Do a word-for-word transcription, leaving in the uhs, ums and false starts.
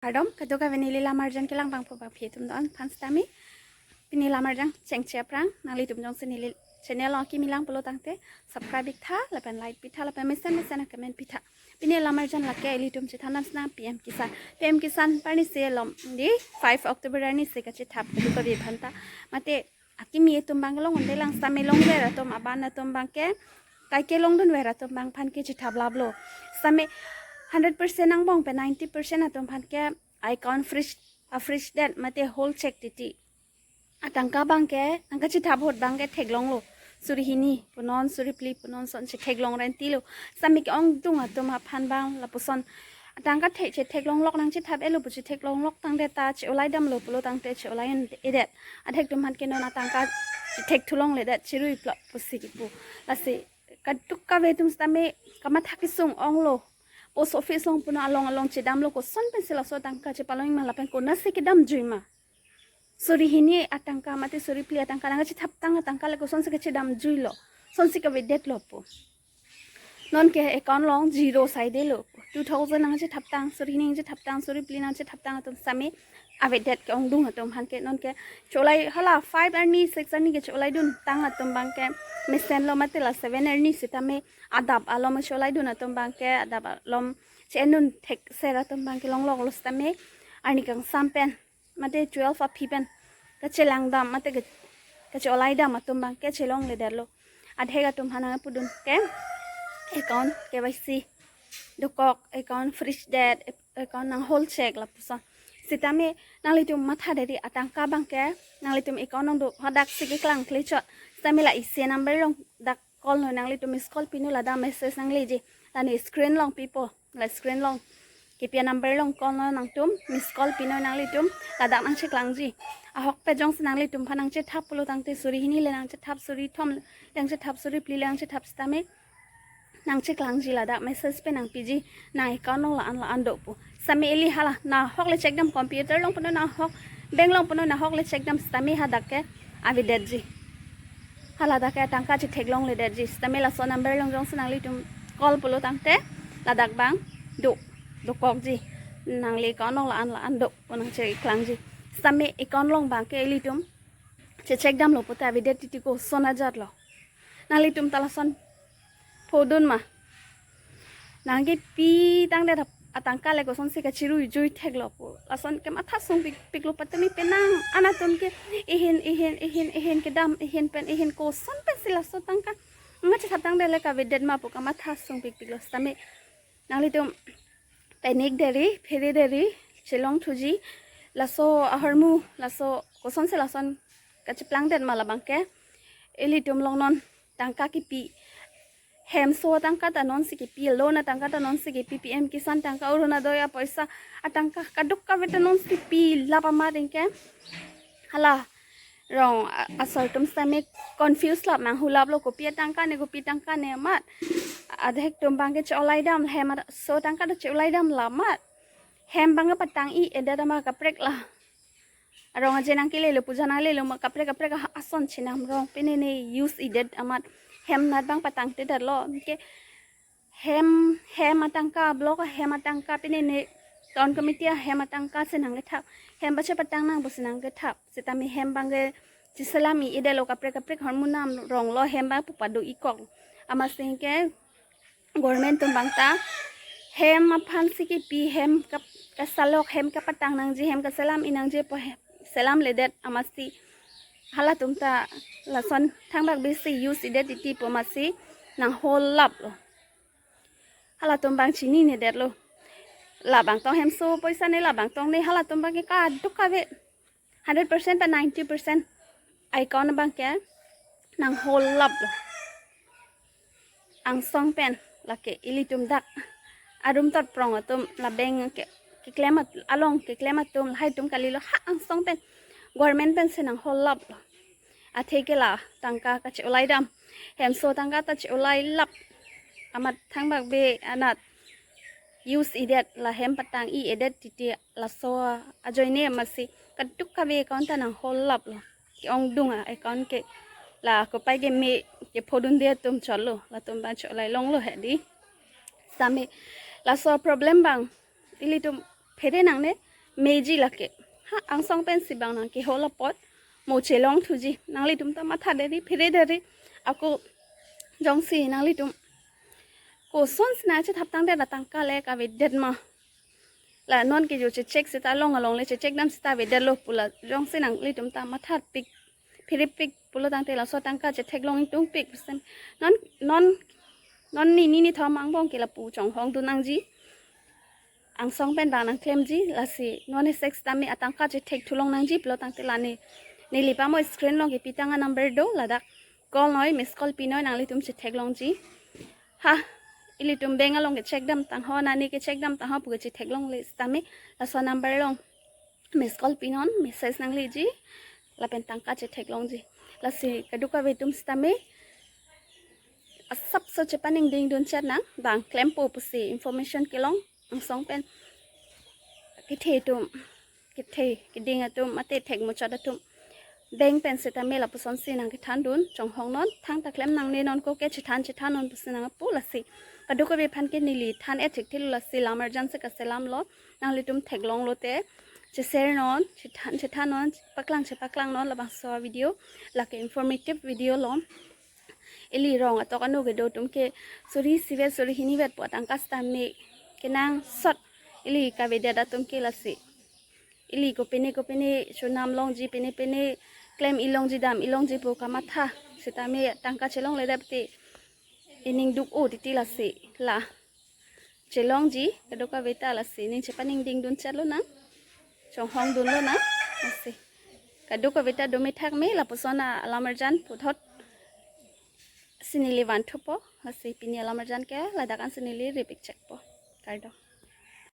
Kardom, kadokave neli lamarjan kelang abang pu abang aphi atum do-an aphan sitame. Pini lamarjan chengche aphrang, nanglitum jongsi neli channel along kimi lang pulo tangte, subscribe ik tha, lapen like pi tha, lapen mesen mesen a comment pi tha. Pini lamarjan lake ilitum chethan dam sinang P M Kisan. P M Kisan arnisi alom di five October arnisi kachethap kedo kave aphanta. Mate akimi atum abang long unde lang sitame longver atum aban atum abangke, kaike longdunver atum abang aphan ke chethap laplo. Sitame hundred percent angbong pen ninety percent atum aphan ke account freeze, a freeze det mate hold check titi. Atangka abangke, tangka chethap ahut abangke theklonglo. Suri hini punon, suri phli punon, son si theklong rentilo. Sitame ke-ongdung atum aphan abang lapuson. Atangka the, chetheklonglok nangchethap-etlo pu chetheklonglok tangte ta che-olai damlo pulo tangte che-olai un-edet. Adhek atum aphan ke non atangka chethekthulongledet, cherui plot pusi kipu. Lasi kadokave atum sitame kamatha kesung onglo. Post office along punon along along chedamlo, koson pensi laso atangka chepalong ma lapen konatsi kedamjui ma. Suri hini atangka mate suri phli atangka nangkachethaptang atangka le kosonsi kachedamjuilo, kosonsi kavedetlo pu. Nonke account along zero saidelo. Two thousand nangchethaptang, suri hini nangchethaptang, suri phli nangchethaptang atum sitame avedet ke-ongdung atum aphan ke nonke che-olai hala five arni, six arni ke che-olaiduntang atum abangke mesenlo, mate la seven arni sitame adap alom che-olaidun atum abangke, adap alom che-endun thekser atum abangke longloklo sitame arni kangsam pen mate twelve aphi pen kachelang dam mate ke, kache-olai dam atum abangke chelongledetlo. Adhek atum aphan nangpudun ke account K Y C dokok, account freeze det, account nang hold check lapuson. Sitame nanglitum matha deri, atangka abangke nanglitum account along do, hadak si keklang klechot. Sitame la isi number along dak call non, nanglitum miss call pinon, ladak message nangleji. Lani screen along pipo, la screen along kipi a-number along call non nangtum, miss call pinon nanglitum, ladak nangcheklangji. Ahokpet jongsi nanglitum aphan nangchethap pulo tangte suri hini le nangchethap, suri thom le nangchethap, suri phli le nangchethap sitame nangcheklangji, ladak message pen nangpiji, nang account along la-an la-an do pu. Sitame ili hala nahok le check dam, computer along punon nahok, bank along punon nahok le check dam sitame hadak ke avedetji. Hala dak ke tangka chetheklongledetji. Sitame laso number along jongsi nanglitum call pulo tangte ladak abang do, dokokji. Nangli account along la-an la-an do pu nangcheklangji. Sitame account along abangke ilitum checheck damlo pute avedet titi, koson ajatlo. Nanglitum ta lason phodun ma. Nangkepi tangdet atangka le kosonsi kachiruijui theklo pu. Lason kematha sungpikpiklo, patumi penang an atum ke ihin, ihin, ihin, ihin kedam, ihin pen, ihin koson pensi laso atangka nangkachethaptang det le kavedet ma pu kamatha sungpikpiklo. Sitame nanglitum panic deri, phere deri, chelongthuji. Laso ahormu, laso kosonsi lason kacheplangdet ma labangke. Ilitum along non tangka kipi, hemso atangka ta nonsi kipi, loan atangka ta nonsi kipi, P M Kisan atangka, Orunodoi apoisa atangka, kadokave ta nonsi pilap amat anke hala rong a-, asor atum sitame confuse lap, nanghulaplo kopi atangka ne, kopi atangka ne amat. Adhek atum abangke che-olai dam, hemso atangka ta che-olai dam la amat. Hem abang patang-i-edet amat kaprek la. Arong aje nangkelelo, puja nanglelo ma kaprek kaprek a-, ason chenam rong pine ne use-idet amat. Hem anat abang patangtedetlo. Anke hem, hem atangka, block ahem atangka, pine ne town committee ahem atangka si nangkethap. Hem pachepatang nang pusi nangkethap. Sitame hem abangke cheselam-i-edetlo, kaprek kaprek ahormu nam ronglo, hem abang pu pado-ikok. Amatsi anke government atum abang ta hem aphansi kipi, hem kap-, kasalok, hem kapatang nangji, hem kaselam-i nangji pu he-, selamledet amatsi halatum ta lason thangbak bisi use-idet titi pu amatsi nangholaplo. Halatum abang chininedetlo. Labang tong hemso apoisa ne, labang tong ne, halatum abangke kadokave hundred percent pen ninety percent account abangke nangholaplo. Angsong pen lake ilitum dak arum tot prong atum, la bank ke, keklem at-, along keklem atum, lahai atum kalilo, ha angsong pen government pensi nangholaplo. Athe ke la tangka kache-olai dam, hemso atangka ta che-olai lap amat, thangbak be anat use-idet, la hem patang-i-edet titi laso ajoine amatsi kadokave account ta nangholaplo. Ke-ongdung a-account ke la kopai keme kephodunde atum chotlo, latum abang che-olai longlo hedi. Sitame laso problem abang ilitum phere nangne, meji lake. Ha, angsong pensi bang nangkeho lapot mo chelongthuji. Nanglitum ta matha deri, phere deri. Ako jongsi nanglitum kosonsi nangchethap tangte la tangka le kavedet ma. La non ke jo chechek seta along along le chechek dam seta avedetlo pu la jongsi nanglitum ta matha pik, phere pik pulo tangte laso atangka chetheklong ingtungpik pusem. Non, non, non ni ni ni thom angbong ke lapu chonghong dun nangji. Angsong pen bang nangklemji, lasi non esek sitame atangka chethekthulong nangji pulo tangte la ne, neli pamo screen along kepi tang anumber do, ladak call noi, miss call pinoi, nanglitum chetheklongji. Ha, ilitum bank along kecheck dam tangho, nani kecheck dam tangho pu kechetheklongle sitame laso number along miss call pinon, message nangleji, lapen tangka chetheklongji. Lasi kadokave atum sitame asapso chepaningding dun chet nang, bang klempo pusi information kelong, angsong pen kethe atum, kethe keding atum, mate thekmuchot atum, bank pen sitame lapusonsi nangkethan dun, chonghong non, thangta klem nangne, non ko ke chethan chethan non pusi nangpu. Lasi kadokave aphan ke neli than-et thekthelo, lasi lam arjan si kaselamlo, nanglitum theklonglote che-share non, chethan chethan non, paklang chepaklang non labangso video, lake informative video lo. Ili rong atok ano kedo atum ke suri isi vet, suri hini vet pu atangka sitame kenangsot ili kavedet atum ke lasi. Ili kopine kopine chonam longji, pine pine klem ilongji, dam ilongji pu kamatha sitame tangka chelongledetpute ining duk-o titi, lasi la chelongji kadokave ta, lasi ning chepaningding dun chet lonang, chonghong dun lonang, lasi kadokave ta dome thakme, lapuson alam arjan puthot si neli vanthupo, lasi pini alam arjan ke ladak ansi neli rip-ik chekpo. Kardom.